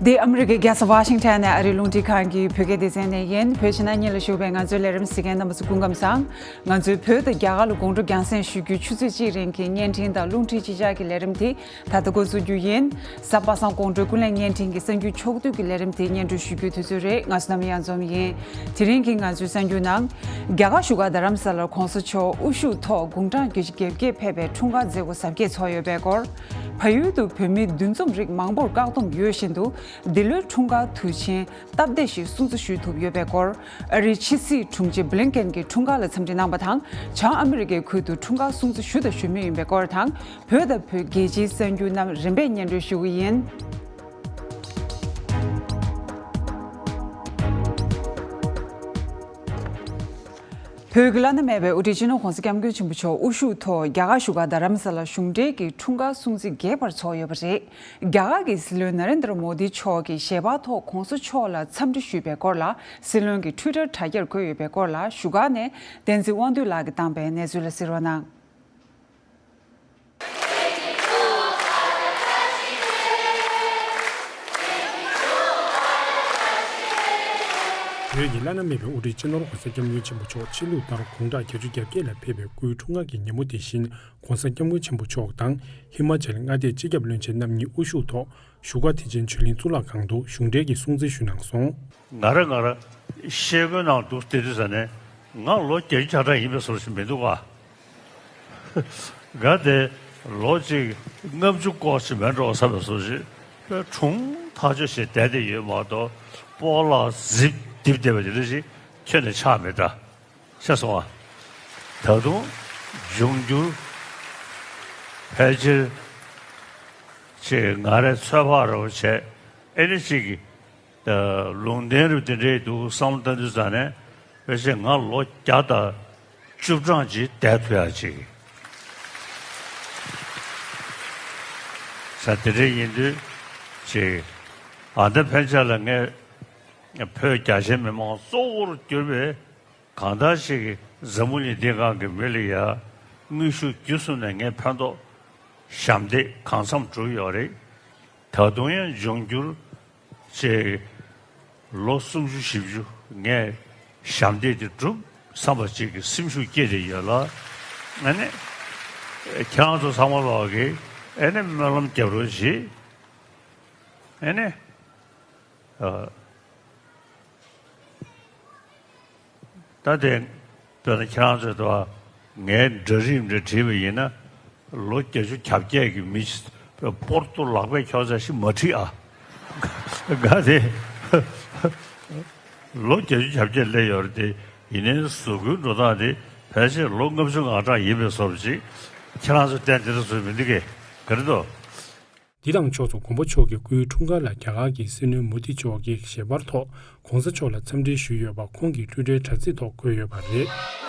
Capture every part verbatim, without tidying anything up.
འདི་ཨ་མི་རི་ཀའི་རྒྱལ་ས་ཝ་ཤིང་ཊོན་ནས་ཨ་རིའི་རླུང་འཕྲིན་ཁང་གི་བོད་སྐད་སྡེ་ཚན་ནས་ཡིན། བོད་ཕྱི་ནང་གཉིས་ལ་བཞུགས་པའི་ང་ཚོའི་ལས་རིམ་གཟིགས་མཁན་རྣམ་པ་ཚོ་སྐུ་ཁམས་བཟང་། ང་ཚོའི་བོད་དང་རྒྱ་གར་ལ་དགོང་དྲོ་རྒྱང་སྲིང་ཞུ་རྒྱུའི་ཆུ་ཚོད་གཅིག་རིང་གི་བརྙན་འཕྲིན་དང་རླུང་འཕྲིན་གཅིག་ཆར་གྱི་ལས་རིམ་དེ་ད་ལྟ་འགོ་འཛུགས་རྒྱུ་ཡིན། གཟའ་པ་སངས་དགོང་དྲོའི་ཀུན་གླེང་བརྙན་འཕྲིན་གྱི་གསར་འགྱུར་ཕྱོགས་བསྡུས་ཀྱི་ལས་རིམ་དེ་སྙན་སྒྲོན་ཞུ་རྒྱུའི་དུས་ཚོད་རེད། ང་ཚོ་ནམ་ཡང་འཛོམས་ཡིན། དེ་རིང་གི་ང་ཚོའི་གསར་འགྱུར་ནང་། རྒྱ་གར་བཞུགས་སྒར་རྡ་རམ་ས་ལར་༸གོང་ས་མཆོག་དབུ་བཞུགས་ཐོག་དགུང་གྲངས་བརྒྱད་ཅུ་གྱ་བརྒྱད་ཕེབས་པའི་འཁྲུངས་སྐར་མཛད་སྒོ་གཟབ་རྒྱས་ཚོགས་ཡོད་པའི་སྐོར། བལ་ཡུལ་དུ་བོད་མི་འདུ་འཛོམས་རིགས་མང་པོར་བཀག་སྡོམ་ཡོད་བཞིན་དུ། འདི་ལོའི་འཁྲུངས་སྐར་དུས་ཆེན་སྟབས་བདེ་ཞིག་སྲུང་བརྩི་ཞུ་ཐུབ་ཡོད་པའི་སྐོར། ཨ་རིའི་ཕྱི་སྲིད་དྲུང་ཆེ་བྷི་ལིན་ཀེན་གྱིས་འཁྲུངས་སྐར་ལ་འཚམས་འདྲི་གནང་བ་དང་། བྱང་ཨ་མི་རི་ཀའི་ཁུལ་དུ་འཁྲུངས་སྐར་སྲུང་བརྩི་ཞུ་དང་ཞུ་མུས་ཡིན་པའི་སྐོར་དང་། བོད་དང་བོད་རྒྱལ་སྤྱིའི་གསར་འགྱུར་རྣམས་རིམ་པས་སྙན་སྒྲོན་ཞུ་གི་ཡིན། བོད་ཀྱི་བླ་ན་མེད་པའི་དབུ་ཁྲིད་སྤྱི་ནོར་༸གོང་ས་༸སྐྱབས་མགོན་ཆེན་པོ་མཆོག་དབུ་བཞུགས་ཐོག་རྒྱ་གར་བཞུགས་སྒར་རྡ་རམ་ས་ལར་གཞུང་འབྲེལ་གྱི་འཁྲུངས་སྐར་སྲུང་བརྩི་རྒྱས་པར་ཚོགས་ཡོད་པ་རེད། རྒྱ་གར་གྱི་སྲིད་བློན་ན་རེན་དྲ་མོ་དི་མཆོག་གིས་ཞལ་པར་ཐོག་༸གོང་ས་མཆོག་ལ་འཚམས་འདྲི་ཞུས་པའི་སྐོར་ལ། སྲིད་བློན་གྱི་ཊུའི་ཊར་དྲ་རྒྱར་འཁོད་ཡོད་པའི་སྐོར་ལ་བཞུགས་སྒར་ནས་བསྟན་འཛིན་དབང་འདུས་ལགས་ཀྱིས་བཏང་པའི་གནས་ཚུལ་ལ་གཟིགས་རོགས་གནང་། བོད་ཀྱི་བླ་ན་མེད་པའི་དབུ་ཁྲིད་སྤྱི་ནོར་༸གོང་ས་༸སྐྱབས་མགོན་ཆེན་པོ་མཆོག་ཕྱི་ལུགས་ལྟར་དགུང་གྲངས་བརྒྱད་ཅུ་གྱ་བརྒྱད་ལ་ཕེབས་པའི་སྐུའི་འཁྲུངས་སྐར་གྱི་ཉིན་མོ་དེ་བཞིན། ༸གོང་ས་༸སྐྱབས་མགོན་ཆེན་པོ་མཆོག་དང་ཧི་མ་ཅལ་མངའ་སྡེའི་སྤྱི་ཁྱབ་བློན་ཆེན་རྣམ་གཉིས་དབུ་བཞུགས་ཐོག་བཞུགས་སྒར་ཐེག་ཆེན་ཆོས་གླིང་གཙུག་ལག་ཁང་དུ་གཞུང་འབྲེལ་གྱི་སྲུང་བརྩི་ཞུས་གནང་སོང་། ང་རང་ང་རང་ཤེལ་སྒོའི་ནང་འདུག་བསྡད་དུས་ཙ་ནས་ང་ལོ་བརྒྱད་ཅུ་གྱ་གྲངས་ཡིན་པའི་བཟོ་ཞིག་མི་འདུག་ག་ག་དེ་ལོ་གཅིག་ལྔ་བཅུ་སྐོར་ཞིག་མེད་འགྲོ་བསམ་པའི་བཟོ་ཞིག་དཔེ་གྲུང་ཐག་ཆོད་ཞིག་བསྡད་དེ་ཡོད་མ་གཏོགས། སྤོ་ལགས་ཟིབ་རྡིབ་བསྡད་པ་དེ་འདྲ་ཞིག་ཁྱོན་ནས་ཆགས་མེད་ད། ཤེས་སོང་ཨ། ད་དུང་འབྱུང་འགྱུར་ཕལ་ཆེར་ཅིག་ང་རའི་ཚོད་དཔག་རེ་བ་བྱས། ཨེ་ནི་ཅིག་ལུང་བསྟན་རུ་དེ་འདྲའི་འདུག་བསམ་བློ་བཏང་དུས་ཙ་ནས། ཕལ་ཆེར་ང་ལོ་བརྒྱ་དང་བཅུ་གྲངས་ཅིག་བསྡད་ཐུབ་ཡ་ཅིག་ས་དེ་འདྲ་ཡིན་དུས་ཅིག་ཨ་ད་ཕན་ཆད་ལ་ངས་བོད་རྒྱ་ཆེའི་མི་མང་གཙོ་བོར་གྱུར་པའི་གང་ལྟར་ཞིག་གིས་འཛམ་བུ་གླིང་འདིའི་སྒང་གི་མི་ལ་ཡ་དངོས་ཤུགས་བརྒྱུད་གསུམ་ནས་ངས་ཕན་ཐོགས་ཞབས་འདེགས་གང་འཚམ་བསྒྲུབས་ཡོད་རེད། ད་དུང་ཡང་འབྱུང་འགྱུར་ཅིག་ལོ་སུམ་ཅུ་བཞི་བཅུ་ངས་ཞབས་འདེགས་དེ་བསྒྲུབ་བསམ་པ་ཅིག་གི་སེམས་ཤུགས་སྐྱེས་བསྡད་ཡོད་ལ། ཨ་ནི་ཁྱེད་རང་ཚོ་ཚང་མ་ལོག་གིས་ཨ་ནི་སྨོན་ལམ་རྒྱབ་རོགས་བྱེད། ཨ་ནི། ཨ། ད་དེ། དཔེར་ན་ཁྱེད་རང་ཚོས་དང་ངའི་འདྲ་རིས་འདྲ་བྲིས་པ་ཡིན་ན། ལོ་བརྒྱད་ཅུ་གྱ་བརྒྱད་ཀྱི་མི་ཞིག་པོར་ཏོ་ལག་པས་ཁྱོག་ཚད་ཞིག་མ་བྲིས་ཨ། ག་དེ། ལོ་བརྒྱད་ཅུ་གྱ་བརྒྱད་སླེབས་ཡོད་རེད་དེ། ཡིན་ནའི་གཟུགས་པོའི་འགྲོ་སྟངས་དེ་ཕལ་ཆེར་ལོ་ལྔ་བཅུ་ང་གྲངས་ཡིན་པའི་བཟོ་འདྲ་ཅིག་ཁྱེད་རང་ཚོ་བསྟན་དེ་འདྲ་བཟོས་མི་འདུག་གས། ག་རེ་འདུག་འདི་དང་ཕྱོགས་སུ་མགོན་པོ་མཆོག་གི་སྐུའི་འཁྲུངས་སྐར་ལ་རྒྱ་གར་གྱི་སྲིད་བློན་མོ་དི་མཆོག་གིས་ཞལ་པར་ཐོག་༸གོང་ས་མཆོག་ལ་འཚམས་འདྲི་ཞུས་ཡོད་པ་ཁོང་གི་ཊུའི་ཊར་དྲ་ཚིགས་ཐོག་བཀོད་ཡོད་པ་རེད།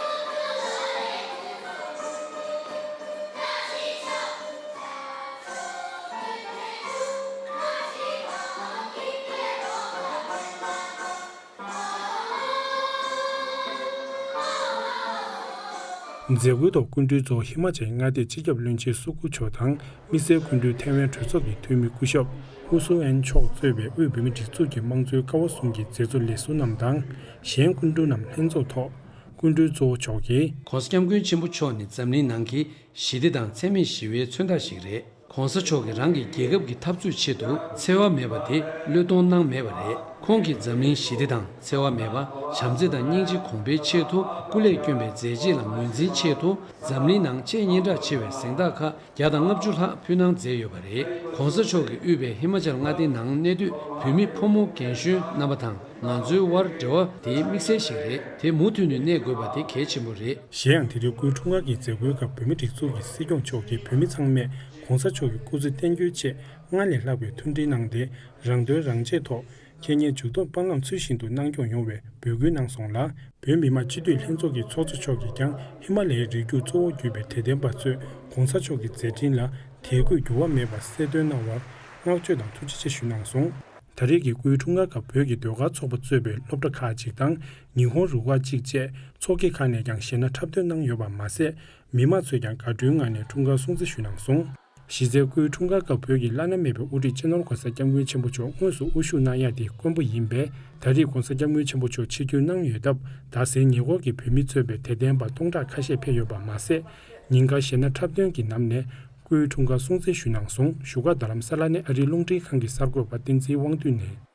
མཛད་སྒོའི་ཐོག་སྐུ་མགྲོན་གཙོ་བོ་ཧི་མ་ཅལ་མངའ་སྡེའི་སྤྱི་ཁྱབ་བློན་ཆེན་སུ་ཀུ་མཆོག་དང་། དམིགས་བསལ་སྐུ་མགྲོན་ཐའེ་ཝན་གྲོས་ཚོགས་ཀྱི་འཐུས་མི་སྐུ་ཞབས་ཧུ་སུའུ་ཨན་མཆོག་གཙོས་པའི་དབུས་བོད་མིའི་སྒྲིག་འཛུགས་ཀྱི་དམངས་གཙོའི་ཀ་བ་གསུམ་གྱི་མཛད་གཙོ་ལས་ཟུར་རྣམས་དང་། གཞན་སྐུ་མགྲོན་རྣམས་ལྷན་ཚོགས་ཐོག་སྐུ་མགྲོན་གཙོ་བོ་མཆོག་གིས། ༸གོང་ས་༸སྐྱབས་མགོན་ཆེན་པོ་མཆོག་ནི་འཛམ་གླིང་ནང་གི་ཞི་བདེ་དང་འཚེ་མེད་ཞི་བའི་མཚོན་རྟགས་ཤིག་རེད། ༸གོང་ས་མཆོག་གིས་རང་གི་རྒྱལ་ཁབ་ཀྱི་འཐབ་རྩོད་ཆེད་དུ་འཚེ་བ་མེད་པ་དེ་བློས་གཏོང་གནང་མེད་པ་རེད། ཁོང་གིས་འཛམ་གླིང་ཞི་བདེ་དང་འཚེ་བ་མེད་པ། བྱམས་བརྩེ་དང་སྙིང་རྗེ་གོང་འཕེལ་ཆེད་དུ་སྐུ་ལས་བསྐྱོན་པའི་མཛད་རྗེས་ལ་ངོས་འཛིན་ཆེད་དུ། འཛམ་གླིང་ནང་ཆེས་སྙན་གྲགས་ཆེ་བའི་གཟེངས་རྟགས་ཁག་བརྒྱ་དང་ལྔ་བཅུ་ལྷག་ཕུལ་གནང་མཛད་ཡོད་པ་རེད། ༸གོང་ས་མཆོག་གིས་དབུས་པའི་ཧི་མ་ཅལ་མངའ་སྡེའི་ནང་གནས་སྡོད་བོད་མི་ཕོ་མོ་རྒན་གཞོན་རྣམ་པ་དང་། ང་ཚོའི་དབར་འབྲེལ་བ་དེ་དམིགས་བསལ་ཞིག་རེད། དེ་མུ་མཐུད་ནས་གནས་དགོས་པ་དེ་གལ་ཆེན་པོ་རེད། གཞན་ཡང་། དེ་རིང་སྐུའི་འཁྲུངས་སྐར་གྱི་མཛད་སྒོའི་སྐབས་བོད་མིའི་སྒྲིག་འཛུགས་ཀྱི་སྲིད་སྐྱོང་མཆོག་གིས་བོད་མི་ཚང་མས་༸གོང་ས་མཆོག་གི་སྐུ་ཚེ་བརྟན་རྒྱུའི་ཆེད་སྔར་ལས་ལྷག་པའི་མཐུན་སྒྲིལ་གནང་སྟེ། རང་དོན་རང་གཅེས་ཐོག་ཁེ་ཉེན་མཇུག་སྡོམ་སྤང་བླང་ཚུལ་བཞིན་དུ་གནང་སྐྱོང་ཡོང་བའི་འབོད་སྐུལ་གནང་སོང་ལ། བོད་མི་མང་སྤྱི་འཐུས་ལྷན་ཚོགས་ཀྱི་ཚོགས་གཙོ་མཆོག་གིས་ཀྱང་ཧི་མ་ལ་ཡའི་རི་རྒྱུད་གཙོ་བོར་གྱུར་པའི་དད་ལྡན་པ་ཚོས་༸གོང་ས་མཆོག་གི་མཛད་འཕྲིན་ལ་དད་གུས་འགྱུར་བ་མེད་པར་གསལ་སྟོན་གནང་བར་བསྔགས་བརྗོད་དང་ཐུགས་རྗེ་ཆེ་ཞུས་གནང་སོང་། ད་རེས་ཀྱི་སྐུའི་འཁྲུངས་སྐར་སྐབས་བོད་ཀྱི་ཟློས་གར་ཚོགས་པ་གཙོས་པའི་སློབ་གྲྭ་ཁག་ཅིག་དང་ཉི་ཧོང་རུ་ཁག་ཅིག་བཅས་ཚོགས་སྐྱིད་ཁག་ནས་ཀྱང་གཞས་སྣ་འཁྲབ་སྟོན་གནང་ཡོད་པ་མ་ཟད། མི་མང་ཚོས་ཀྱང་དགའ་སྤྲོའི་ངང་ནས་འཁྲུངས་སྐར་སྲུང་བརྩི་ཞུས་གནང་སོང་། གཞི་རྩའི་སྐུའི་འཁྲུངས་སྐར་སྐབས་བོད་ཀྱི་བླ་ན་མེད་པའི་དབུ་ཁྲིད་སྤྱི་ནོར་༧གོང་ས་༧སྐྱབས་མགོན་ཆེན་པོ་མཆོག་དངོས་སུ་དབུ་བཞུགས་གནང་ཡ་དེ་དཀོན་པོ་ཡིན་པས། ད་རེས་༧གོང་ས་༧སྐྱབས་མགོན་ཆེན་པོ་མཆོག་ཆིབས་བསྒྱུར་གནང་ཡོད་སྟབས། རྡ་སའི་ཉེ་འཁོར་གྱི་བོད་མི་གཙོས་པའི་དད་ལྡན་པ་སྟོང་ཕྲག་ཁ་ཤས་ཕེབས་ཡོད་པ་མ་ཟད། ཉིན་དཀར་གཞས་སྣ་འཁྲབ་སྟོན་གྱི་ནང་ནས་སྐུའི་འཁྲུངས་སྐར་སྲུང་བརྩི་ཞུས་གནང་སོང་། བཞུགས་སྒར་རྡ་རམ་ས་ལ་ནས་ཨ་རིའི་རླུང་འཕྲིན་ཁང་གི་གསར་འགོད་པ་བསྟན་འཛིན་དབང་འདུས་ནས།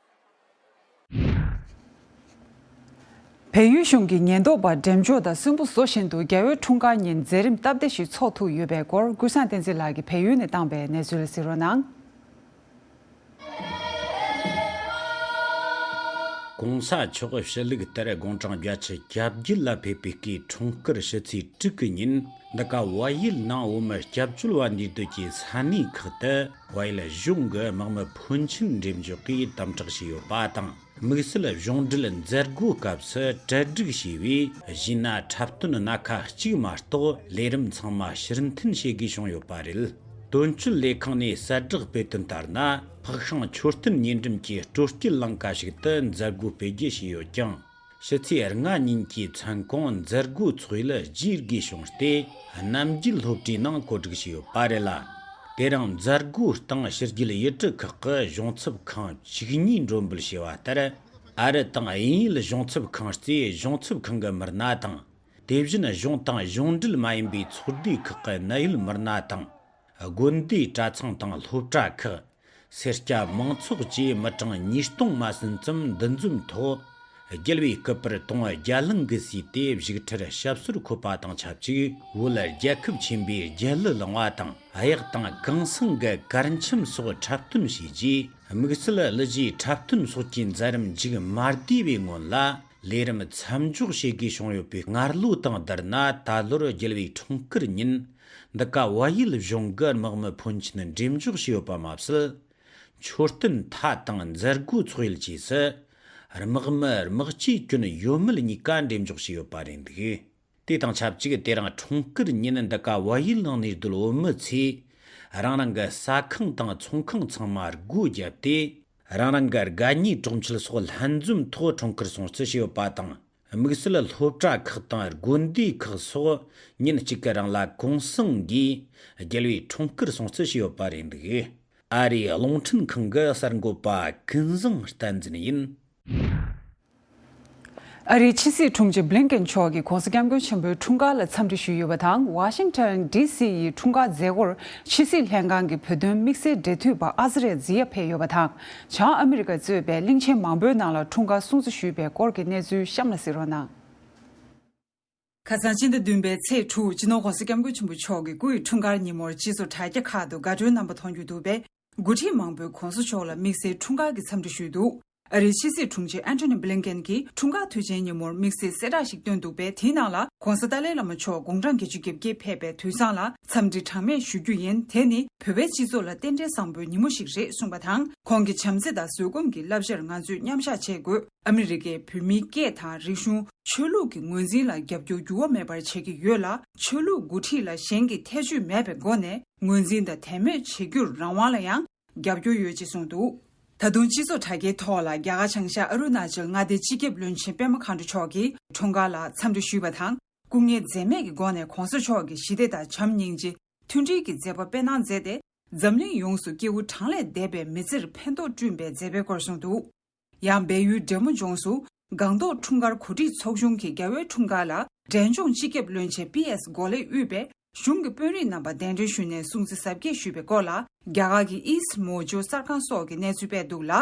བལ་ཡུལ་གཞུང་གི་ཉེན་རྟོག་པ་འགྲེམས་འཇོག་དང་གསོན་པོ་བཟོ་བཞིན་དུ་རྒྱལ་བའི་འཁྲུངས་སྐར་ཉིན་མཛད་རིམ་སྟབས་བདེ་ཞིག་འཚོགས་ཐུབ་ཡོད་པའི་སྐོར་ཀུན་བཟང་བསྟན་འཛིན་ལགས་ཀྱིས་བལ་ཡུལ་ནས་བཏང་པའི་གནས་ཚུལ་གཟིགས་རོགས་གནང་། གོང་ས་མཆོག་ཕྱི་ལུགས་ལྟར་དགུང་གྲངས་བརྒྱད་ཅུ་གྱ་བརྒྱད་ལ་ཕེབས་པའི་སྐུའི་འཁྲུངས་སྐར་ཕྱི་ཚེས་དྲུག་གི་ཉིན། འདི་ག་བལ་ཡུལ་ནང་བོད་མི་སྐྱབས་བཅོལ་བ་འདུས་སྡོད་ཀྱི་ས་གནས་ཁག་ཏུ་བལ་ཡུལ་གཞུང་གི་དམག་མི་ཕོན་ཆེན་འགྲེམས་འཇོག་གིས་དམ་དྲག་བྱས་ཡོད་པ་དང་། དམིགས་བསལ་གཞུང་འབྲེལ་མཛད་སྒོ་སྐབས་སུ་གྲ་སྒྲིག་བྱས་པའི་གཞས་སྣ་འཁྲབ་སྟོན་སྣ་ཁ་གཅིག་མ་གཏོགས་ལས་རིམ་ཚང་མ་ཕྱིར་འཐེན་བྱེད་དགོས་བྱུང་ཡོད་པ་རེད། དོན་གཅོད་ལས་ཁང་ནས་གསལ་བསྒྲགས་སྤེལ་དོན་ལྟར་ན། སྤགས་ཤིང་མཆོད་རྟེན་ཉེ་འགྲམ་གྱི་སྤྲོ་སྐྱིད་གླིང་ག་ཞིག་ཏུ་མཛད་སྒོ་སྤེལ་རྒྱུ་བྱས་ཡོད་ཀྱང་། ཕྱི་ཚེས་ལྔ་ཉིན་གྱི་མཚན་གུང་མཛད་སྒོའི་ཚོགས་ཡུལ་བརྗེ་དགོས་བྱུང་སྟེ། རྣམ་རྒྱལ་སློབ་གྲྭའི་ནང་གོ་སྒྲིག་བྱས་ཡོད་པ་རེད་ལ། དེ་རིང་མཛད་སྒོའི་སྟེང་ཕྱི་རྒྱལ་ཡུལ་གྲུ་ཁག་གི་གཞུང་ཚབ་ཁང་བཅུ་གཉིས་མགྲོན་འབོད་བྱས་པ་ལྟར། ཨ་རི་དང་དབྱིན་ཡུལ་གཞུང་ཚབ་ཁང་གཙོས་གཞུང་ཚབ་ཁང་གི་མི་སྣ་དང་། དེ་བཞིན་གཞུང་དང་གཞུང་འབྲེལ་མ་ཡིན་པའི་ཚོགས་སྡེ་ཁག་གི་གནད་ཡོད་མི་སྣ་དང་། དགོན་སྡེ་གྲྭ་ཚང་དང་སློབ་གྲྭ་ཁག་སེར་སྐྱ་མང་ཚོགས་བཅས་མི་གྲངས་ཉིས་སྟོང་མ་ཟིན་ཙམ་འདུ་འཛོམས་ཐོག་རྒྱལ་བའི་སྐུ་པར་དུང་བརྒྱ་གླིང་གིས་བསུས་ཏེ་བཞུགས་ཁྲིར་ཞབས་སོར་འཁོད་པ་དང་ཆབས་ཅིག་བོད་རྒྱལ་ཁབ་ཆེན་པོའི་རྒྱལ་གླུ་བླངས་པ་དང་། གཡག་དང་གངས་སེང་གི་གར་འཆམ་སོགས་འཁྲབ་སྟོན་བྱས་རྗེས། དམིགས་བསལ་གླུ་གཞས་འཁྲབ་སྟོན་སོགས་ཀྱི་མཛད་རིམ་མཇུག་མ་བསྡུས་པའི་སྔོན་ལ། ལས་རིམ་མཚམས་འཇོག་བྱེད་དགོས་བྱུང་ཡོད་པའི་སྔར་ལོ་དང་བསྡུར་ན། ད་ལོར་རྒྱལ་བའི་འཁྲུངས་སྐར་ཉིན། འདི་ག་བལ་ཡུལ་གཞུང་གི་དམག་མི་ཕོན་ཆེན་འགྲེམས་འཇོག་བྱས་ཡོད་པ་མ་ཟད། མཆོད་རྟེན་མཐའ་དང་མཛད་སྒོའི་ཚོགས་ཡུལ་བཅས་སུ། དམག་མི་དམག་སྤྱིའི་གྱོན་ཡོད་མེད་གཉིས་ཀ་འགྲེམས་འཇོག་བྱས་ཡོད་པ་རེད་འདུག་དེ་དང་ཆབས་ཅིག་དེ་རིང་འཁྲུངས་སྐར་ཉིན་འདི་ག་བལ་ཡུལ་ནང་གནས་སྡོད་བོད་མི་ཚོས། རང་རང་གི་ཟ་ཁང་དང་ཚོང་ཁང་ཚང་མ་སྒོ་བརྒྱབ་སྟེ། རང་རང་གི་དགའ་ཉེ་གྲོགས་མཆེད་སོགས་ལྷན་འཛོམས་ཐོག་འཁྲུངས་སྐར་སྲུང་བརྩི་བྱས་ཡོད་པ་དང་། དམིགས་བསལ་སློབ་གྲྭ་ཁག་དང་དགོན་སྡེ་ཁག་སོགས་ཉིན་གཅིག་གི་རིང་ལ་གུང་སེང་གིས་རྒྱལ་བའི་འཁྲུངས་སྐར་སྲུང་བརྩི་བྱས་ཡོད་པ་རེད་འདུག་ཨ་རིའི་རླུང་འཕྲིན་ཁང་གི་གསར་འགོད་པ་ཀུན་བཟང་བསྟན་འཛིན་ཡིན། ཨ་རིའི་ཕྱི་སྲིད་དྲུང་ཆེ་བྷི་ལིན་ཀེན་མཆོག་གིས་༧གོང་ས་༧སྐྱབས་མགོན་ཆེན་པོའི་འཁྲུངས་སྐར་ལ་འཚམས་འདྲི་ཞུས་ཡོད་པ་དང་། ཝ་ཤིང་ཊོན་ཌི་སི་ཡི་འཁྲུངས་སྐར་མཛད་སྒོར་ཕྱི་སྲིད་ལྷན་ཁང་གི་བོད་དོན་དམིགས་བསལ་འབྲེལ་མཐུད་པ་ཨ་ཛ་རེ་ཛི་ཡ་ཕེབས་ཡོད་པ་དང་། བྱང་ཨ་མི་རི་ཀ་གཙོས་པའི་གླིང་ཆེན་མང་པོའི་ནང་ལ་འཁྲུངས་སྐར་སྲུང་བརྩི་ཞུས་པའི་སྐོར་གྱི་གནས་ཚུལ་གཤམ་ལ་གཟིགས་རོགས་གནང་། ཁ་སང་སྤྱི་ཟླ་བདུན་པའི་ཚེས་དྲུག་སྤྱི་ནོར་༧གོང་ས་༧སྐྱབས་མགོན་ཆེན་པོ་མཆོག་གི་སྐུའི་འཁྲུངས་སྐར་ཉིན་མོར་སྤྱི་ཚོགས་དྲ་རྒྱ་ཁག་ཏུ་དགའ་སྤྲོའི་རྣམ་པ་མཐོང་རྒྱུ་འདུག་པས། འགོ་ཁྲིད་མང་པོས་༧གོང་ས་མཆོག་ལ་དམིགས་བསལ་འཁྲུངས་སྐར་གྱི་འཚམས་འདྲི་ཞུས་འདུག་ཨ་རིའི་ཕྱི་སྲིད་དྲུང་ཆེ་ཨན་ཐོ་ནི་བྷི་ལིན་ཀེན་གྱིས་འཁྲུངས་སྐར་དུས་ཆེན་ཉིན་མོར་དམིགས་བསལ་གསལ་བསྒྲགས་ཤིག་བཏོན་འདུག་པས། དེའི་ནང་ལ་༧གོང་ས་ཏཱ་ལའི་བླ་མ་མཆོག་དགུང་གྲངས་བརྒྱད་ཅུ་གྱ་བརྒྱད་ཕེབས་པའི་དུས་བཟང་ལ་འཚམས་འདྲི་གྲངས་མེད་ཞུ་རྒྱུ་ཡིན། དེ་ནི་བོད་པའི་སྤྱི་ཚོགས་ལ་རྟེན་འབྲེལ་བཟང་པོའི་ཉིན་མོ་ཞིག་རེད་གསུངས་པ་དང་། ཁོང་གི་བྱམས་བརྩེ་དང་བཟོད་སྒོམ་གྱི་བསླབ་བྱར་ང་ཚོས་མཉམ་བཞག་བྱེད་དགོས། ཨ་མི་རི་ཀས་བོད་མིའི་སྐད་དང་རིག་གཞུང་། ཆོས་ལུགས་ཀྱི་ངོས་འཛིན་ལ་རྒྱབ་སྐྱོར་འགྱུར་བ་མེད་པར་བྱེད་ཀྱི་ཡོད་ལ། ཆོས་ལུགས་འགོ་ཁྲིད་ལ་གཞན་གྱི་ཐེ་བྱུས་མེད་པའི་སྒོ་ནས་ངོས་འཛིན་དང་དད་མོས་བྱེད་རྒྱུར་རང་དབང་ལ་ཡང་རྒྱབ་སྐྱོར་ཡོད་ཅེས་གསུངས་འདུག་ད་དུང་སྤྱི་ཚོགས་དྲ་རྒྱའི་ཐོག་ལ་རྒྱ་གར་བྱང་ཤར་ཨ་རུ་ན་ཅལ་མངའ་སྡེའི་སྤྱི་ཁྱབ་བློན་ཆེན་པད་མ་མཁའ་འགྲོ་མཆོག་གིས་འཁྲུངས་སྐར་ལ་འཚམས་འདྲི་ཞུས་པ་དང་། སྐུ་ངལ་འཛེམས་མེད་ཀྱི་སྒོ་ནས་༧གོང་ས་མཆོག་གིས་ཞི་བདེ་དང་བྱམས་སྙིང་རྗེ། མཐུན་སྒྲིལ་གྱི་མཛད་པ་སྤེལ་གནང་མཛད་དེ། འཛམ་གླིང་ཡོངས་སུ་སྐྱེ་བོ་གྲངས་ལས་འདས་པའི་མི་ཚེར་ཕན་ཐོགས་བསྐྲུན་པའི་མཛད་པའི་སྐོར་གསུངས་འདུག་ཡང་། བལ་ཡུལ་འབྲས་མོ་ལྗོངས་སུ་སྒང་ཏོག་འཁྲུངས་སྐར་གོ་སྒྲིག་ཚོགས་ཆུང་གིས་རྒྱལ་བའི་འཁྲུངས་སྐར་ལ་འབྲས་ལྗོངས་སྤྱི་ཁྱབ་བློན་ཆེན་པི་ཨེས་གོ་ལེ་དབུས་པའི་གཞུང་གི་དཔོན་རིགས་རྣམ་པ་གདན་འདྲེན་ཞུས་ནས་སྲུང་བརྩི་གཟབ་རྒྱས་ཞུས་པའི་སྐོར་ལ། རྒྱ་གར་གྱི་ཨིསི་མོ་ཇོ་གསར་ཁང་སོགས་ཀྱིས་གནས་ཚུལ་སྤེལ་འདུག་ལ།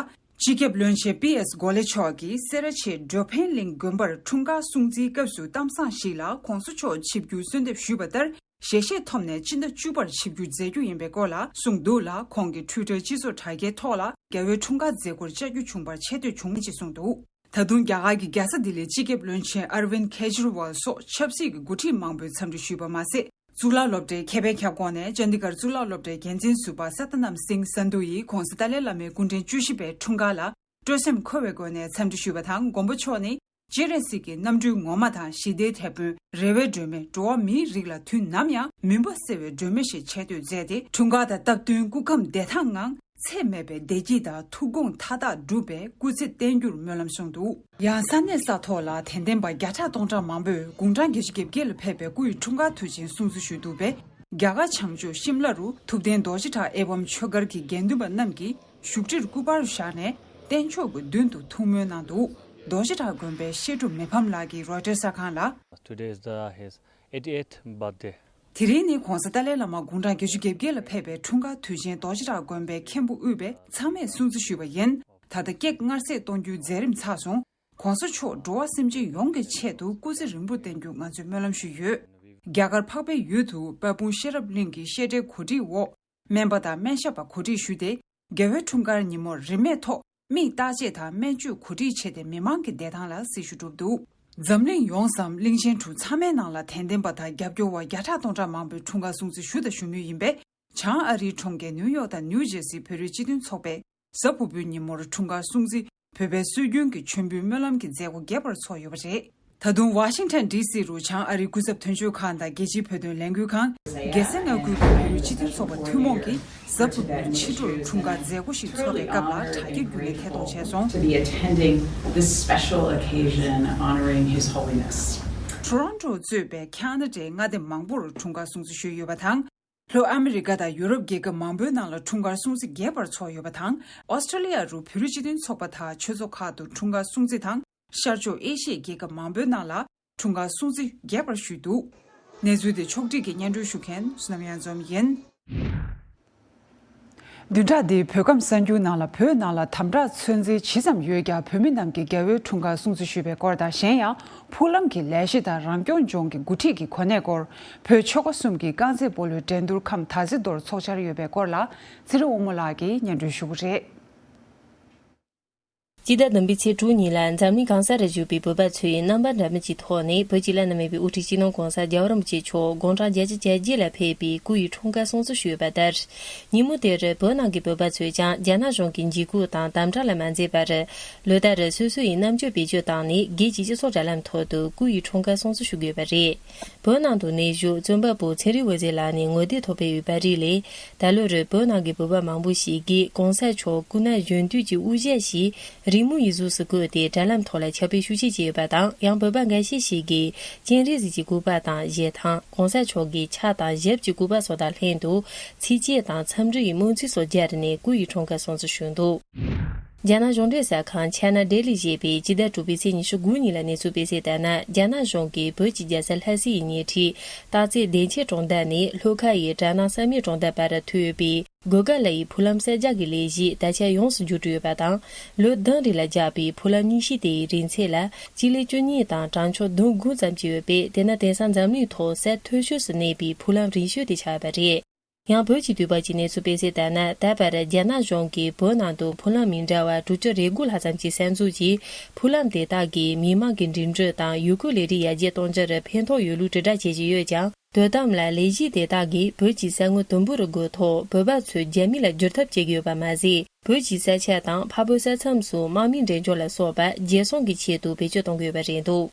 སྤྱི་ཁྱབ་བློན་ཆེན་པི་ཨེས་གོ་ལེ་མཆོག་གིས་སེ་ར་བྱེས་འགྲོ་ཕན་གླིང་དགོན་པར་འཁྲུངས་སྐར་སྲུང་བརྩིའི་སྐབས་སུ་གཏམ་བཟང་ཞིག་ལ་༧གོང་ས་མཆོག་ཆིབས་བསྒྱུར་གསོལ་འདེབས་ཞུས་པ་ལྟར། ཞལ་བཞེས་ཐོབ་ནས་སྤྱི་ཟླ་བཅུ་པར་ཆིབས་བསྒྱུར་མཛད་རྒྱུ་ཡིན་པའི་སྐོར་ལ་གསུངས་འདུག་ལ། ཁོང་གིས་ཊུའི་ཊར་སྤྱི་ཚོགས་དྲ་རྒྱའི་ཐོག་ལ་རྒྱལ་བའི་འཁྲུངས་སྐར་མཛད་སྒོར་བཅར་རྒྱུ་བྱུང་བར་ཆེ་བསྟོད་བྱུང་ཅེས་གསུངས་འདུག་ད་དུང་རྒྱ་གར་གྱི་རྒྱལ་ས་ལྡི་ལིའི་སྤྱི་ཁྱབ་བློན་ཆེན་ཨར་ཝིན་ཁེ་ཇི་རི་ཝལ་སོགས་ཆབ་སྲིད་ཀྱི་འགོ་ཁྲིད་མང་པོས་འཚམས་འདྲི་ཞུས་པ་མ་ཟད། གཙུག་ལག་སློབ་གྲྭའི་ཁེ་ཕན་ཁྱབ་ཁོངས་ནས་ཅན་དི་གར་གཙུག་ལག་སློབ་གྲྭའི་འགན་འཛིན་ཟུར་པ་སཏ་ནམ་སིང་སན་དྷུ་ཡིས་༧གོང་ས་ཏཱ་ལའི་བླ་མའི་སྐུ་ཕྲེང་བཅུ་བཞི་པའི་འཁྲུངས་སྐར་ལ་སྤྲོ་སེམས་འཁོལ་བའི་སྒོ་ནས་འཚམས་འདྲི་ཞུས་པ་དང་། མགོན་པོ་མཆོག་ནི་སྤྱན་རས་གཟིགས་ཀྱི་རྣམ་སྤྲུལ་ངོ་མ་དང་ཞི་བདེའི་དེད་དཔོན། རེ་བའི་སྒྲོན་མེ། འགྲོ་བ་མིའི་རིགས་ལ་དུས་ནམ་ཡང་མུན་པ་སེལ་བའི་སྒྲོན་མེ་ཞེས་ཆེ་བསྟོད་མཛད་དེ། འཁྲུངས་སྐར་དང་སྟབས་བསྟུན་སྐུ་ཁམས་བདེ་ཐང་ངང་ཚད་མེད་པའི་བདེ་སྐྱིད་དང་ཐུགས་དགོངས་མཐའ་དག་འགྲུབ་པའི་སྐུ་ཚེ་བརྟན་རྒྱུར་སྨོན་ལམ་གསུངས་འདུག་ཡང་ས་གནས་ས་ཐོག་ལ་དད་ལྡན་པ་བརྒྱ་ཕྲག་སྟོང་ཕྲག་མང་པོས་དགུང་གྲངས་བརྒྱད་ཅུ་གྱ་བརྒྱད་ལ་ཕེབས་པའི་སྐུ་ཡི་འཁྲུངས་སྐར་དུས་ཆེན་སྲུང་བརྩི་ཞུས་འདུག་པས། རྒྱ་གར་བྱང་ཕྱོགས་ཤིམ་ལ་རུ་ཐུབ་བསྟན་རྡོ་རྗེ་བྲག་ཨེ་བམ་ཆོས་སྒར་གྱི་དགེ་འདུན་པ་རྣམས་ཀྱིས་བཞུགས་ཁྲིར་སྐུ་པར་བཞག་ནས་རྟེན་མཆོག་གི་མདུན་དུ་ཐུགས་སྨོན་གནང་འདུག་རྡོ་རྗེ་བྲག་དགོན་པའི་བཤད་སྒྲུབ་མི་ཕམ་ལགས་ཀྱིས་རོའི་ཊར་གསར་ཁང་ལ། Today is the, his eighty-eighth birthday. དེ་རིང་ནི་༧གོང་ས་ཏཱ་ལའི་བླ་མ་དགུང་གྲངས་བརྒྱད་ཅུ་གྱ་བརྒྱད་ལ་ཕེབས་པའི་འཁྲུངས་སྐར་དུས་ཆེན་རྡོ་རྗེ་བྲག་དགོན་པའི་མཁན་པོ་དབུས་པས་ཚང་མས་སྲུང་བརྩི་ཞུས་པ་ཡིན། ད་ལྟ་ཀེག་མངར་ཟས་གཏོང་རྒྱུའི་མཛད་རིམ་ཚར་སོང་། ༧གོང་ས་མཆོག་འགྲོ་བ་སེམས་ཅན་ཡོངས་ཀྱི་ཆེད་དུ་སྐུ་ཚེ་རིང་པོར་བརྟན་རྒྱུ་ང་ཚོས་སྨོན་ལམ་ཞུས་ཡོད། རྒྱ་གར་འཕགས་པའི་ཡུལ་དུ་དཔལ་སྤུངས་ཤེས་རབ་གླིང་གི་བཤད་གྲྭའི་གོ་སྒྲིག་འོག་སྨན་པ་དང་སྨན་ཞབས་པ་གོ་སྒྲིག་ཞུས་ཏེ། རྒྱལ་བའི་འཁྲུངས་སྐར་ཉིན་མོར་རིན་མེད་ཐོག་མིག་བརྟག་དཔྱད་དང་སྨན་བཅོས་གོ་སྒྲིག་བྱས་ཏེ་མི་མང་གི་བདེ་ཐང་ལ་སྲི་ཞུ་བསྒྲུབས་འདུག་འཛམ་གླིང་ཡོངས་སམ་གླིང་ཆེན་དྲུག་ཚང་མའི་ནང་ལ་དད་ལྡན་པ་དང་རྒྱབ་སྐྱོར་བ་བརྒྱ་ཕྲག་སྟོང་ཕྲག་མང་པོས་འཁྲུངས་སྐར་སྲུང་བརྩི་ཞུ་དང་ཞུ་མུས་ཡིན་པས། བྱང་ཨ་རིའི་གྲོང་ཁྱེར་ནིའུ་ཡོག་དང་ནིའུ་ཇེར་སིའི་བོད་རིགས་སྤྱི་མཐུན་ཚོགས་པས་གཟའ་ཕུར་བུའི་ཉིན་མོར་འཁྲུངས་སྐར་སྲུང་བརྩི་བོད་པའི་སྲོལ་རྒྱུན་གྱི་མཆོད་འབུལ་སྨོན་ལམ་གྱི་མཛད་སྒོ་རྒྱས་པར་ཚོགས་ཡོད་པ་རེད། ད་དུང་ཝ་ཤིང་ཊོན་ཌི་སི་རུ་བྱང་ཨ་རིའི་སྐུ་ཚབ་དོན་གཅོད་ཁང་དང་རྒྱལ་སྤྱིའི་བོད་དོན་ལས་འགུལ་ཁང་། རྒྱལ་ས་མངའ་ཁུལ་གྱི་བོད་རིགས་སྤྱི་མཐུན་ཚོགས་པ་ཐུན་མོང་གིས་གཟའ་ཕུར་བུའི་ཕྱི་དྲོར་འཁྲུངས་སྐར་མཛད་སྒོ་ཞིག་ཚོགས་པའི་སྐབས་ལ་དྲ་རྒྱ་བརྒྱུད་ནས་ཐད་གཏོང་བྱས་སོང་། To be attending this special occasion honoring His Holiness. ཊོ་རོན་ཊོ་གཙོས་པའི་ཁ་ན་ཌའི་མངའ་སྡེ་མང་པོར་འཁྲུངས་སྐར་སྲུང་བརྩི་ཞུས་ཡོད་པ་དང་། ལྷོ་ཨ་མི་རི་ཀ་དང་ཡུ་རོབ་རྒྱལ་ཁབ་མང་པོའི་ནང་ལ་འཁྲུངས་སྐར་སྲུང་བརྩི་རྒྱས་པར་ཚོགས་ཡོད་པ་དང་། ཨོ་སི་ཀྲོ་ལི་ཡ་རུ་བོད་རིགས་སྤྱི་མཐུན་ཚོགས་པ་དང་ཆོས་ཚོགས་ཁག་ཏུ་འཁྲུངས་སྐར་སྲུང་བརྩི་དང་། ཤར་ཕྱོགས་ཨེ་ཤི་ཡའི་རྒྱལ་ཁབ་མང་པོའི་ནང་ལ་འཁྲུངས་སྐར་སྲུང་བརྩི་རྒྱས་པར་ཞུས་འདུག་གནས་ཚུལ་དེ་ཕྱོགས་སྒྲིག་གིས་སྙན་སྒྲོན་ཞུ་མཁན་བསོད་ནམས་གཡང་འཛོམས་ཡིན། བདུན་ཕྲག་འདིའི་བོད་ཁམས་གསར་འགྱུར་ནང་ལ། བོད་ནང་ལ་དམ་དྲག་ཚོད་འཛིན་ཇི་ཙམ་ཡོད་ཀྱང་། བོད་མི་རྣམས་ཀྱིས་རྒྱལ་བའི་འཁྲུངས་སྐར་སྲུང་བརྩི་ཞུས་པའི་སྐོར་དང་། གཞན་ཡང་། ཕུག་ལམ་གྱི་ལས་གཞི་དང་། རང་སྐྱོང་ལྗོངས་ཀྱི་འགོ་ཁྲིད་ཀྱི་གོ་གནས་སྐོར། བོད་ཆོལ་ཁ་གསུམ་གྱི་རྐང་རྩེད་སྤོ་ལོའི་འགྲན་བསྡུར་ཁམས་དར་རྩེ་མདོར་ཚོགས་འཆར་ཡོད་པའི་སྐོར་ལ། ཚེ་རིང་དབང་མོ་ལགས་ཀྱིས་སྙན་སྒྲོན་ཞུ་གི་རེད། སྤྱི་ཟླ་བདུན་པའི་ཚེས་དྲུག་ཉིན་ལ་འཛམ་གླིང་གང་ས་རུ་བཞུགས་པའི་བོད་པ་ཚོས་རྣམ་པ་འདྲ་མིན་གྱི་ཐོག་ནས་བོད་ཀྱི་བླ་ན་མེད་པའི་དབུ་ཁྲིད་སྤྱི་ནོར་༧གོང་ས་༧རྒྱལ་བ་རིན་པོ་ཆེ་མཆོག་དགུང་གྲངས་བརྒྱད་ཅུ་གྱ་བརྒྱད་ལ་ཕེབས་པའི་སྐུ་ཡི་འཁྲུངས་སྐར་སྲུང་བརྩི་ཞུས་པ་ལྟར། ཉིན་མོ་དེར་བོད་ནང་གི་བོད་པ་ཚོས་ཀྱང་རྒྱ་ནག་གཞུང་གི་འཇིགས་སྐུལ་དང་དམ་དྲག་ལ་མ་མཛད་པར། ལོ་ལྟར་སོ་སོ་ཡི་རྣམ་དཔྱོད་བེད་སྤྱོད་བཏང་ནས་སྒེར་གྱི་སྤྱི་ཚོགས་དྲ་ལམ་ཐོག་ཏུ་སྐུ་ཡི་འཁྲུངས་སྐར་སྲུང་བརྩི་ཞུ་དགོས་པ་རེད། བོད་ནང་དུ་གནས་བཞུགས་རྩོམ་པ་པོ་ཚེ་རིང་འོད་ཟེར་ལགས་ནས་ངོ་དེབ་ཐོག་སྤེལ་ཡོད་པ་རིགས་ལས། ད་ལོར་བོད་ནང་གི་བོད་པ་མང་པོ་ཞིག་གིས་གོང་ས་མཆོག་སྐུ་ན་གཞོན་དུས་ཀྱི་དབུ་ཞྭ་ཞིག་རི་མོ་ཡི་གཟུགས་སུ་བཀོད་དེ་དྲ་ལམ་ཐོག་ལ་ཁྱབ་སྤེལ་ཤུགས་ཆེ་བྱས་ཡོད་པ་དང་། ཡང་བོད་པ་འགའ་ཤས་ཤིག་གིས་སྤྱན་རས་གཟིགས་ཀྱི་སྐུ་པར་དང་བཞེས་ཐང་། གོང་ས་མཆོག་གི་ཕྱག་དང་ཞབས་ཀྱི་སྐུ་པར་སོགས་དང་ལྷན་དུ་ཚིགས་བཅད་དང་འཚམས་འདྲི་ཡི་སྨོན་ཚིག་སོགས་སྦྱར་ནས་སྐུ་ཡི་འཁྲུངས་སྐར་སྲུང་བརྩི་ཞུས་འདུག་རྒྱ་ནག་གཞུང་འབྲེལ་གསར་ཁང་China Daily ཞེས་པས་སྤྱི་ཟླ་དྲུག་པའི་ཚེས་ཉི་ཤུ་དགུ་ཉིན་ལ་གནས་ཚུལ་སྤེལ་གསལ་ལྟར་ན། རྒྱ་ནག་གཞུང་གིས་བོད་ཀྱི་རྒྱལ་ས་ལྷ་སའི་ཉེ་འཁྲིས་སྟག་རྩེ་བདེ་ཆེན་གྲོང་རྡལ་ནས་ལྷོ་ཁ་ཡི་གྲ་ནང་བསམ་ཡས་གྲོང་རྡལ་བར་མཐུད་ཡོད་པའི་སྒོ་ཁ་ལ་ཡི་ཕུག་ལམ་གསར་རྒྱག་གི་ལས་གཞི་ད་ཆ་ཡོངས་སུ་མཇུག་བསྒྲིལ་ཡོད་པ་དང་། ལོ་བདུན་རིང་ལ་རྒྱག་པའི་ཕུག་ལམ་གཉིས་བཞི་དེའི་རིང་ཚད་ལ་སྤྱི་ལེ་བཅུ་གཉིས་དང་གྲངས་ཆུང་བདུན་དགུ་ཙམ་ཅིག་ཡོད་པས། དེ་ནི་དེང་སང་འཛམ་གླིང་ཐོག་གསར་མཐོ་ཤོས་སུ་གནས་པའི་ཕུག་ལམ་རིང་ཤོས་དེ་ཆགས་ཡོད་པ་རེད། ཡང་བོད་ཀྱི་དུས་བབ་ཀྱི་གནས་ཚུལ་སྤེལ་གསལ་ལྟར་ན། ད་བར་རྒྱ་ནག་གཞུང་གིས་བོད་ནང་དུ་ཕུག་ལམ་མི་འདྲ་བ་དྲུག་ཅུ་རེ་དགུ་ལྷག་ཙམ་ཞིག་གསར་འཛུགས་ཀྱིས། ཕུག་ལམ་དེ་དག་གིས་མི་མང་གི་འགྲིམ་འགྲུལ་དང་ཡུལ་སྐོར་ལས་རིགས་ཡར་རྒྱས་གཏོང་རྒྱུར་ཕན་ཐོགས་ཡོད་ལུགས་དྲིལ་བསྒྲགས་བྱེད་བཞིན་ཡོད་ཀྱང་། དོན་དམ་ལ་ལས་གཞི་དེ་དག་གིས་བོད་ཀྱི་ས་ངོས་དུམ་བུ་རུ་བགོས་ཐོག་བོད་པ་ཚོས་རྒྱ་མི་ལ་བསྒྱུར་ཐབས་བྱེད་ཀྱི་ཡོད་པ་མ་ཟད། བོད་ཀྱི་ས་ཆ་དང་འཕགས་བོད་ས་མཚམས་སུ་དམག་མིའི་འགྲན་ཚོགས་ལ་སོགས་པ་རྒྱལ་སྲུང་གི་ཆེད་དུ་བེད་སྤྱོད་གཏོང་གི་ཡོད་པ་རེད་འདུག་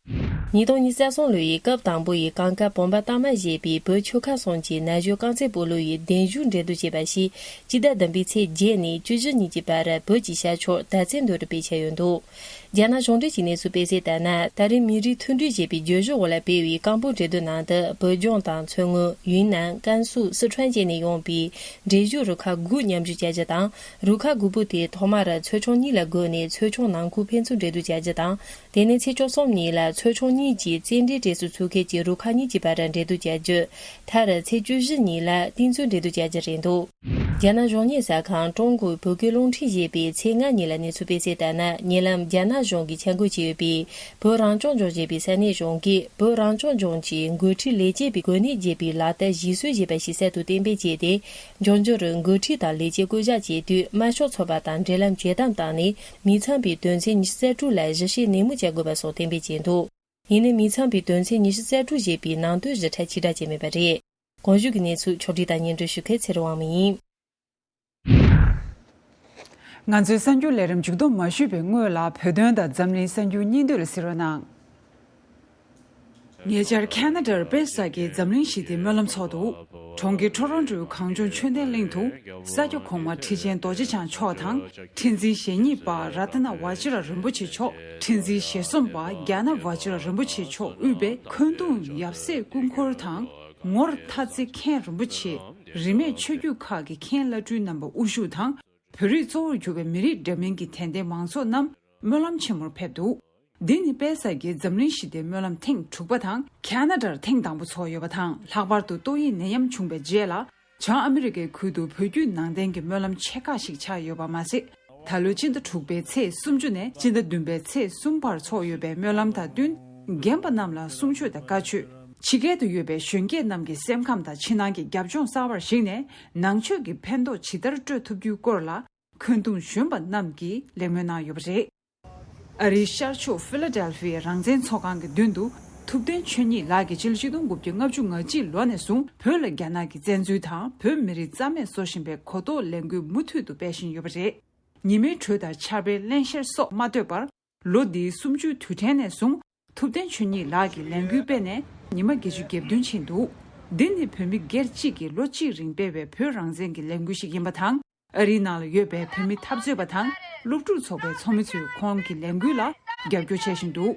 ཉིས་སྟོང་ཉི་ཤུ་རྩ་གསུམ་ལོའི་སྐབས་དང་པོ་ཡི་གངས་དཀར་བོད་འབབ་གཏའ་མ་ཞེས་པའི་བོད་ཆོལ་ཁ་གསུམ་གྱི་ན་གཞོན་རྐང་རྩེད་སྤོ་ལོ་ཡི་གདན་ཞུ་འགྲན་བསྡུར་ཞེས་པ་ཞིག་སྤྱི་ཟླ་བདུན་པའི་ཚེས་བརྒྱད་ནས་བཅུ་བཞི་ཉིན་གྱི་བར་བོད་ཀྱི་ཤར་ཕྱོགས་དར་རྩེ་མདོ་རུ་སྤེལ་འཆར་ཡོད་འདུག་རྒྱ་ནག་གཞུང་འབྲེལ་གྱི་གནས་ཚུལ་སྤེལ་གསལ་ལྟར་ན། ད་རེས་མི་རིགས་མཐུན་སྒྲིལ་ཞེས་པའི་བརྗོད་གཞི་འོག་ལ་སྤེལ་བའི་རྐང་སྤོལ་འགྲན་བསྡུར་ནང་དུ། བོད་ལྗོངས་དང་མཚོ་སྔོན། ཡུན་ནན། ཀན་སུའུ། སི་ཁྲོན་བཅས་ནས་ཡོང་པའི་འགྲན་ཞུགས་རུ་ཁག་དགུ་མཉམ་ཞུགས་བྱ་རྒྱུ་དང་། རུ་ཁག་དགུ་པོ་དེ་ཐོག་མར་ཚོགས་ཆུང་གཉིས་ལ་བགོས་ནས། ཚོགས་ཆུང་ནང་ཁུལ་ཕན་ཚུན་འགྲན་བསྡུར་བྱ་རྒྱུ་དང་། དེ་ནས་ཚེས་བཅུ་གསུམ་ཉིན་ལ་ཚོགས་ཆུང་གཉིས་ཀྱིས་རྩེད་འགྲན་གྲས་སུ་ཚུད་མཁན་གྱི་རུ་ཁག་གཉིས་ཀྱི་བར་འགྲན་བསྡུར་བྱ་རྒྱུ། མཐར་ཚེས་བཅུ་བཞི་ཉིན་ལ་རྟིང་རྩོད་འགྲན་བསྡུར་བྱ་རྒྱུ་རེད་འདུག་རྒྱ་ནག་གཞུང་གཉེར་གསར་ཁང་ཀྲུང་གོའི་བོད་སྐད་རླུང་འཕྲིན་ཞེས་པས་ཚེས་ལྔ་ཉིན་ལ་གནས་ཚུལ་སྤེལ་གསལ་ལྟར་ན། ཉེ་ལམ་རྒྱ་ནག་གཞུང་གིས་འཆར་འགོད་བྱས་ཡོད་པའི་བོད་རང་སྐྱོང་ལྗོངས་ཞེས་པའི་ས་གནས་གཞུང་གིས་བོད་རང་སྐྱོང་ལྗོངས་ཀྱི་འགོ་ཁྲིད་ལས་བྱེད་པའི་གོ་གནས་བརྗེ་བའི་ལག་བསྟར་གཞི་རྩའི་ཞེས་པ་ཞིག་གསར་དུ་གཏན་འབེབས་བྱས་ཏེ། འབྱུང་འགྱུར་འགོ་ཁྲིད་དང་ལས་བྱེད་བསྐོ་གཞག་བྱེད་དུས་དམར་ཤོག་ཚོགས་པ་དང་འབྲེལ་ལམ་ཇེ་དམ་བཏང་ནས། མི་ཚང་པའི་དོན་ཚན་ཉི་ཤུ་རྩ་དྲུག་ལ་གཞི་བྱེས་ནན་མོ་བྱ་དགོས་པ་སོགས་གཏན་འབེབས་བྱས་འདུག་ཡིན་ནའི་མི་ཚང་པའི་དོན་ཚན་ཉི་ཤུ་རྩ་དྲུག་ཞེས་པའི་ནང་དོན་ཞིབ་ཕྲ་ཕྱིར་བསྒྲགས་བྱས་མེད་པ་རེད། གོང་ཞུས་ཀྱི་གནས་ཚུལ་ཕྱོགས་སྒྲིག་དང་སྙན་སྒྲོན་ཞུ་མཁན་ཚེ་རིང་དབང་མོ་ཡིན། ང་ཚོའི་གསར་འགྱུར་ལས་རིམ་མཇུག་སྡོམ་མ་ཞུས་པའི་སྔོན་ལ། བོད་དོན་དང་འཛམ་གླིང་གསར་འགྱུར་སྙིང་བསྡུས་ལ་གཟིགས་རོགས་གནང་། ཉེ་ཆར་ཁ་ན་ཌར་པེ་ས་གི་འཛམ་གླིང་ཞི་བདེའི་སྨོན་ལམ་ཚོགས་འདུ། གྲོང་ཁྱེར་ཊོ་རོན་ཊོའི་གངས་ལྗོངས་མཆོད་རྟེན་གླིང་དུ། ས་སྐྱ་གོང་མ་ཁྲི་ཆེན་རྡོ་རྗེ་འཆང་མཆོག་དང་། ཁྲི་འཛིན་ཞེ་གཉིས་པ་རཏྣ་བ་ཇི་ར་རིན་པོ་ཆེ་མཆོག་ཁྲི་འཛིན་ཞེ་གསུམ་པ་ཛྙཱ་ན་བ་ཇི་ར་རིན་པོ་ཆེ་མཆོག་དབུས་པའི་འཁོན་གདུང་ཡབ་སྲས་སྐུ་འཁོར་དང་། ངོར་ཐ་ཙེ་མཁན་རིན་པོ་ཆེ། རིས་མེད་ཆོས་བརྒྱུད་ཁག་གི་མཁན་བླ་སྤྲུལ་རྣམ་པ་དབུ་བཞུགས་དང་། བོད་རིགས་གཙོ་བོར་གྱུར་པའི་མི་རིགས་འདྲ་མིན་གྱི་དད་ལྡན་མང་ཚོགས་རྣམས་སྨོན་ལམ་ཆེན་མོར་ཕེབས་འདུག་འདི་ནི་པེ་སར་གྱི་འཛམ་གླིང་ཞི་བདེའི་སྨོན་ལམ་ཐེངས་དྲུག་པ་དང་། ཁ་ན་ཌར་ཐེངས་དང་པོ་ཚོགས་ཡོད་པ་དང་། ལྷག་པར་དུ་ཏོག་དབྱིབས་ནད་ཡམས་བྱུང་བའི་རྗེས་ལ། བྱང་ཨ་མི་རི་ཀའི་ཁུལ་དུ་བོད་བརྒྱུད་ནང་བསྟན་གྱི་སྨོན་ལམ་ཆེ་ཁག་ཞིག་ཆགས་ཡོད་པ་མ་ཟད། ད་ལོའི་སྤྱི་ཟླ་དྲུག་པའི་ཚེས་སུམ་ཅུ་ནས་སྤྱི་ཟླ་བདུན་པའི་ཚེས་གསུམ་བར་ཚོགས་ཡོད་པའི་སྨོན་ལམ་དང་བསྟུན། རྒན་པ་རྣམས་ལ་གསུང་ཆོས་དང་བཀའ་ཆོས། ཕྱི་རྒྱལ་དུ་ཡོད་པའི་གཞོན་སྐྱེས་རྣམས་ཀྱི་སེམས་ཁམས་དང་ཕྱི་ནང་གི་རྒྱབ་ལྗོངས་གསར་བར་གཞིགས་ནས། ནང་ཆོས་ཀྱི་ཕན་ཐོགས་ཇི་ལྟར་སྤྲོད་ཐུབ་རྒྱུའི་སྐོར་ལ། འཁོན་གདུང་གཞོན་པ་རྣམས་ཀྱིས་གླེང་མོལ་གནང་ཡོད་པ་རེད། ཨ་རིའི་ཤར་ཕྱོགས་ཕི་ལ་ཌེལ་ཕི་ཡའི་རང་བཙན་ཚོགས་ཁང་གི་མདུན་དུ། ཐུབ་བསྟན་ཆོས་ཉིད་ལགས་ཀྱིས་ཕྱི་ལོ་ཆིག་སྟོང་དགུ་བརྒྱ་ལྔ་བཅུ་ང་གཅིག་ལོ་ནས་བཟུང་བོད་ལ་རྒྱ་ནག་གིས་བཙན་འཛུལ་དང་བོད་མི་རིགས་རྩ་མེད་བཟོ་བཞིན་པའི་གོ་རྟོགས་ལས་འགུལ་མུ་མཐུད་དུ་སྤེལ་བཞིན་ཡོད་པ་རེད། ཉི་མའི་དྲོད་དང་ཆར་པའི་བརླན་གཤེར་སོགས་མ་ལྟོས་པར། ལོ་འདིའི་གསུམ་བཅུའི་དུས་དྲན་ནས་བཟུང་། ཐུབ་བསྟན་ཆོས་ཉིད་ལགས་ཀྱིས་ལས་འགུལ་སྤེལ་ནས་ཉི་མ་བརྒྱད་ཅུ་གྱ་བདུན་ཕྱིན་འདུག་འདི་ནི་བོད་མི་སྒེར་གཅིག་གིས་ལོ་གཅིག་རིང་སྤེལ་བའི་བོད་རང་བཙན་གྱི་ལས་འགུལ་ཞིག་ཡིན་པ་དང་། ཨ་རིའི་ནང་ལ་ཡོད་པའི་བོད་མི་འཐབ་རྩོད་པ་དང་སློབ་ཕྲུག་ཚོགས་པའི་ཚོགས་མི་ཚོས་ཁོང་གི་ལས་འགུལ་ལ་རྒྱབ་སྐྱོར་བྱེད་བཞིན་འདུག་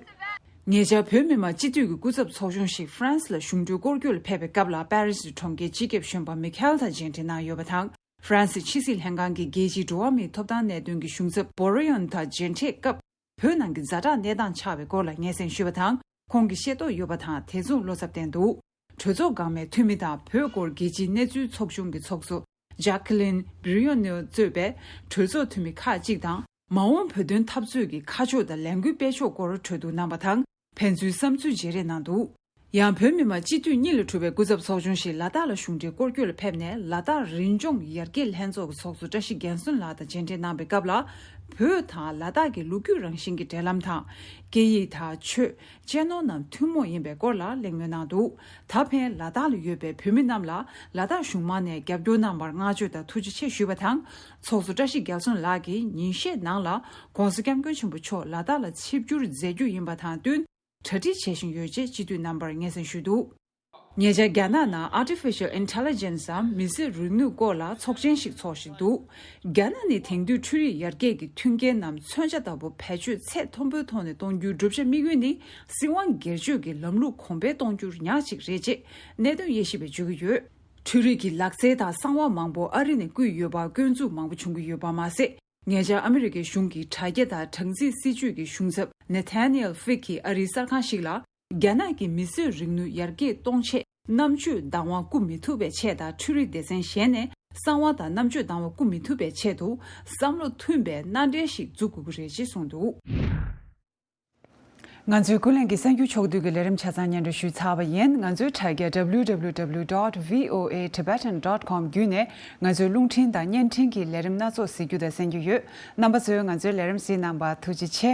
ཉེ་ཆར་བོད་མི་མང་སྤྱི་འཐུས་ཀྱི་སྐུ་ཚབ་ཚོགས་ཆུང་ཞིག་ཧྥ་རན་སི་ལ་གཞུང་འབྲེལ་སྐོར་སྐྱོད་ལ་ཕེབས་པའི་སྐབས་ལ། པེ་རི་སི་གྲོང་ཁྱེར་སྤྱི་ཁྱབ་གཞོན་པ་མི་ཁེལ་དང་མཇལ་འཕྲད་གནང་ཡོད་པ་དང་། ཧྥ་རན་སིའི་ཕྱི་སྲིད་ལྷན་ཁང་གི་རྒྱལ་སྤྱིའི་འགྲོ་བ་མིའི་ཐོབ་ཐང་གནད་དོན་གྱི་གཞུང་ཚབ་བོ་རི་ཡོན་དང་མཇལ་འཕྲད་སྐབས། བོད་ནང་གི་ཛ་དྲག་གནས་སྟངས་ཆགས་པའི་སྐོར་ལ་སྙན་སེང་ཞུས་པ་དང་། ཁོང་གིས་ཤེས་རྟོགས་ཡོད་པ་དང་དེ་མཚུངས་བློ་འཚབ་བསྟན་འདུག་གྲོས་ཚོགས་འགག་མའི་འཐུས་མི་དང་བོད་སྐོར་རྒྱལ་སྤྱིའི་གནས་ཚུལ་ཚོགས་ཆུང་གི་ཚོགས་གཙོ་ཇཱ་ཀི་ལིན་བྷི་རི་ཡོ་ནོ་གཙོས་པའི་གྲོས་ཚོགས་འཐུས་མི་ཁག་ཅིག་དང་། མ་འོངས་བོད་དོན་འཐབ་རྩོད་ཀྱི་ཁ་ཕྱོགས་དང་ལས་འགུལ་སྤེལ་ཕྱོགས་སྐོར་གྲོས་བསྡུར་གནང་བ་དང་། ཕན་ཚུན་བསམ་ཚུལ་བརྗེ་རེས་གནང་འདུག་ཡང་བོད་མི་མང་སྤྱི་འཐུས་གཉིས་ལས་གྲུབ་པའི་སྐུ་ཚབ་ཚོགས་ཆུང་ཞིག་ལ་དྭགས་ལ་གཞུང་འབྲེལ་སྐོར་སྐྱོད་ལ་ཕེབས་ནས། ལ་དྭགས་རི་ལྗོངས་ཡར་རྒྱས་ལྷན་ཚོགས་ཀྱི་ཚོགས་གཙོ་བཀྲ་ཤིས་རྒྱལ་སོན་ལགས་དང་མཇལ་འཕྲད་གནང་བའི་སྐབས་ལ། བོད་དང་ལ་དྭགས་ཀྱི་ལོ་རྒྱུས་རང་བཞིན་གྱི་འབྲེལ་ལམ་དང་། སྐད་ཡིག་དང་ཆོས། གཅེས་ནོར་རྣམས་ཐུན་མོང་ཡིན་པའི་སྐོར་ལ་གླེང་མོལ་གནང་འདུག་ད་ཕན་ལ་དྭགས་ལ་ཡོད་པའི་བོད་མི་རྣམས་ལ་ལ་དྭགས་གཞུང་མང་ནས་རྒྱབ་སྐྱོར་གནང་བར་བསྔགས་བརྗོད་དང་ཐུགས་རྗེ་ཆེ་ཞུས་པ་དང་། ཚོགས་གཙོ་བཀྲ་ཤིས་རྒྱལ་སོན་ལགས་ཀྱིས་ཉིན་ཤས་ནང་ལ་༸གོང་ས་༸སྐྱབས་མགོན་ཆེན་པོ་མཆོག་ལ་དྭགས་ལ་ཆིབས་བསྒྱུར་མཛད་རྒྱུ་ཡིན་པ་དང་བསྟུན། གྲ་སྒྲིག་བྱེད་བཞིན་ཡོད་ཅེས་སྤྱི་འཐུས་རྣམ་པར་སྙན་སེང་ཞུས་འདུག་ཉེ་ཆར་རྒྱ་ནག་ནང་Artificial Intelligence འམ་མི་སེར་རིག་ནུས་སྐོར་ལ་ཚོགས་ཆེན་ཞིག་ཚོགས་བཞིན་འདུག་རྒྱ་ནག་ནི་དེང་དུས་འཕྲུལ་རིག་ཡར་རྒྱས་ཀྱི་མཐུན་རྐྱེན་ནམ་མཚོན་ཆ་ལྟ་བུ་བེད་སྤྱོད་ཚད་མཐོན་པོའི་ཐོག་ནས་གཏོང་རྒྱུའི་བསྒྲུབ་བྱ་དམིགས་ཡུལ་ནི་སྲིད་དབང་སྒེར་གཅོད་ཀྱི་ལམ་ལུགས་གོང་འཕེལ་གཏོང་རྒྱུར་ཉག་གཅིག་རེད་ཅེས་གནད་དོན་དབྱེ་ཞིབ་པས་བརྗོད་ཀྱི་ཡོད། འཕྲུལ་རིག་གི་ལག་རྩལ་དང་གསང་བ་མང་པོ་ཨ་རི་ནས་བསྐུར་ཡོད་པར་བཀོད་འཛུགས་མང་པོ་བྱུང་གི་ཡོད་པ་མ་ཟད། ཉེ་ཆར་ཨ་མི་རི་ཀའི་གཞུང་གི་དྲ་རྒྱ་དང་དྲ་འཛིན་སྲིད་ཇུས་ཀྱི་གཞུང་ཚབ་Nathaniel Fick གིས་ཨ་རིའི་གསར་ཁང་ཞིག་ལ། རྒྱ་ནག་གིས་མི་སེར་རིག་ནུས་ཡར་རྒྱས་གཏོང་ཆེད་རྣམ་དཔྱོད་དང་བ་བསྐུར་མི་ཐུབ་པའི་ཆེད་དང་། འཕྲུལ་རིག་སྡེ་ཚན་གཞན་ནས་གསང་བ་དང་རྣམ་དཔྱོད་དང་བ་བསྐུར་མི་ཐུབ་པའི་ཆེད་དུ་བསམ་བློ་མཐུན་པའི་མནའ་འབྲེལ་ཞིག་འཛུགས་དགོས་ཀྱི་རེད་ཅེས་གསུངས་འདུག་ང་ཚོའི་ཀུན་གླེང་གི་གསར་འགྱུར་ཕྱོགས་བསྡུས་ཀྱི་ལས་རིམ་ཆ་ཚང་སྙན་སྒྲོན་ཞུས་ཚར་བ་ཡིན། ང་ཚོའི་དྲ་རྒྱ་W W W dot V O A Tibetan dot com བརྒྱུད་ནས་ང་ཚོའི་རླུང་འཕྲིན་དང་བརྙན་འཕྲིན་གྱི་ལས་རིམ་སྣ་ཚོགས་གཟིགས་རྒྱུ་དང་གསན་རྒྱུ་ཡོད། རྣམ་པ་ཚོས་ང་ཚོའི་ལས་རིམ་གཟིགས་གནང་བར་ཐུགས་རྗེ་ཆེ།